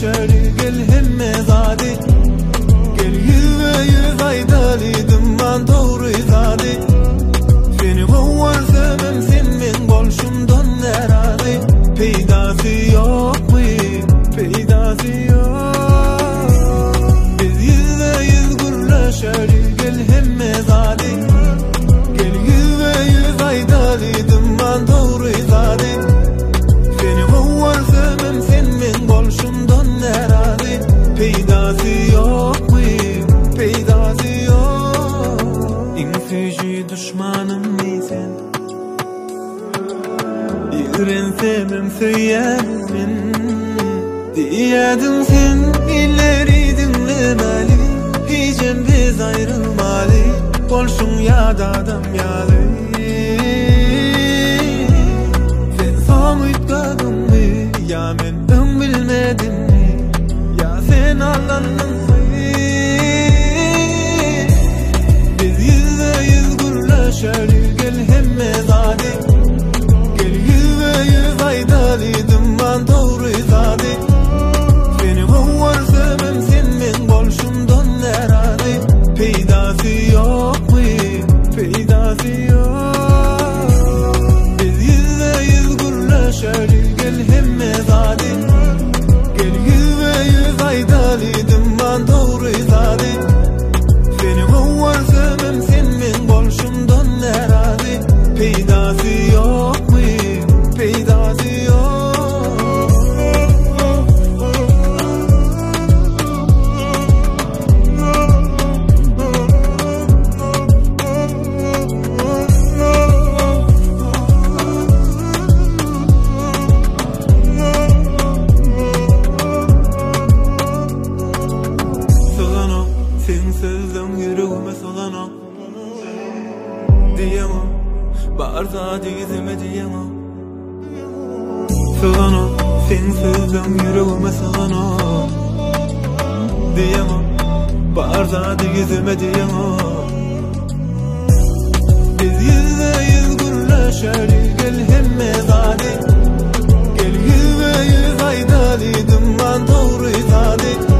gürleşeli gel hemme zady Gel ýüzbe ýüz aýdaly dymman dogry zady Seni gowy görsemem sen meň bolşumdan närazy Peýdasy ýokmy, peýdasy ýok Biz ýüzbe ýüz gürleşeli gel hemme zady Gel ýüzbe ýüz aýdaly dymman dogry zady Seni gowy görsemem sen meň bolşumdan närazy Peýdasy ýokmy, peýdasy ýok Iň süýji duşmanymmy sen Ýigrensemem söýýän men Diýýädiň sen illeri diňlemeli Hijem biz aýrylmaly Bolşuň ýat adam ýaly Sen soň üýtgediňmi Ýa men öň bilmedimmi Ýa sen aldandyňmy Biz ýüzbe ýüz gürleşeli gel hemme zady Gel ýüzbe ýüz aýdaly dymman dogry zady Seni gowy görsemem sen meň bolşumdan närazy Peýdasy ýokmy, peýdasy ýok Biz ýüzbe ýüz gürleşeli gel hemme zady Gel ýüzbe ýüz aýdaly dymman dogry zady Seni gowy görsemem sen meň bolşumdan närazy Peýdasy ýokmy, peýdasy ýok Syganok, seň sözleň ýüregime syganok Diýeňok, bar zady ýüzüme diýeňok Syganok, seň sözleň ýüregime syganok Diýeňok, bar zady ýüzüme diýeňok Biz ýüzbe ýüz gürleşeli gel hemme zady Gel ýüzbe ýüz aýdaly dymman dogry zady.